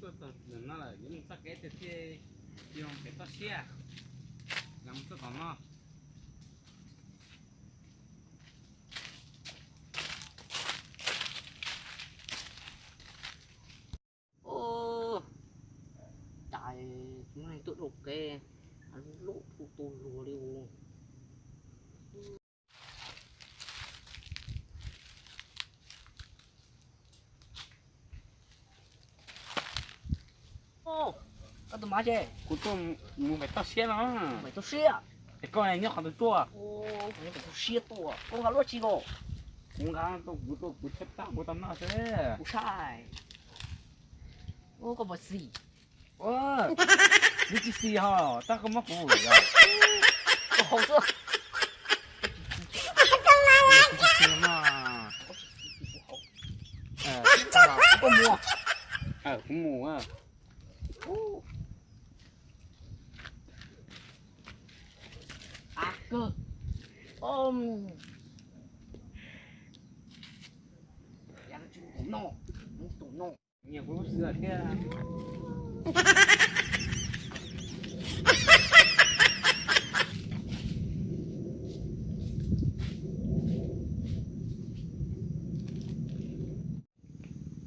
Tuaj txog ntawm no lawm, yuav mus txoj kev tiag tiag, yuav pem toj siab, los mus txoj tom no. Cas tus neeg tuaj dhau kev, lub phu tu luag li us. Koj tus mav tse? Kuv tuaj mus pem toj siab no. Pem toj siab? Es koj nyob qhov twg tuaj? Kuv nyob pem toj siab tuaj. Koj nqa lub tsi los? Kuv nqa, kuv tuaj kuv tshab tab kuv tau noj xwb. Kuv saib. Koj puas xis? Nws tsis xis hos, tab koj muab kuv yog. Koj haus xwb. Kuv tsis xis no. Koj mus. Kuv mus. Av kawg. Nyiam kuv lub xwb thiab.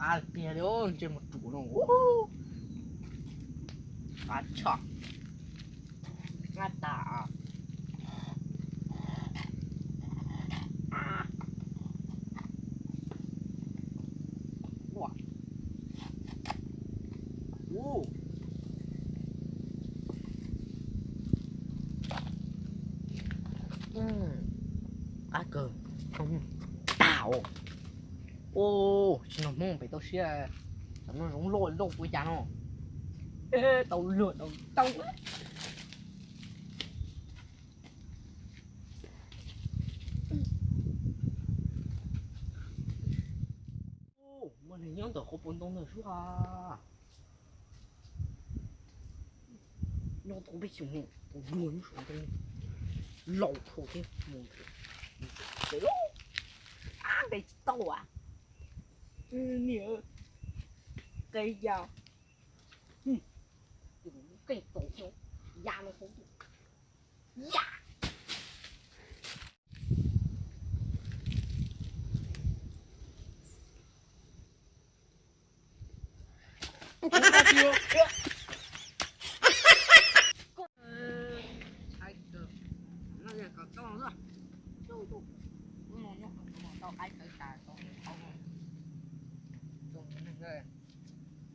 Av kiag li, ntsej muag ruam no. Av tshaj. Av tas. Qab kawg, tag os. Tsis noj Hmoob pem toj siab, tam no zoov loj loj ua cas no. Tau luag tau tau. Muaj neeg nyob ntawm qhov puas ntoo ntawd sub ha. Nyob tau peb xyoos no, tau luag nyob saum ntoo, laus dhau thiab mus. Ab, nqe tsis tau as. Niam, nqe ya. Tus keej tau ya no hauv. Ya.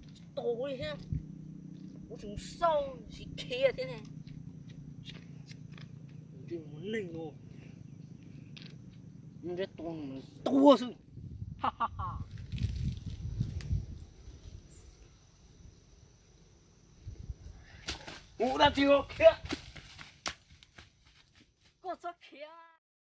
Tsis tau li thiab, kuv tseem xauj tsis khiav thiab ne. Mus neeg no, ntseb tua tua xwb. Mus dab tsi khiav.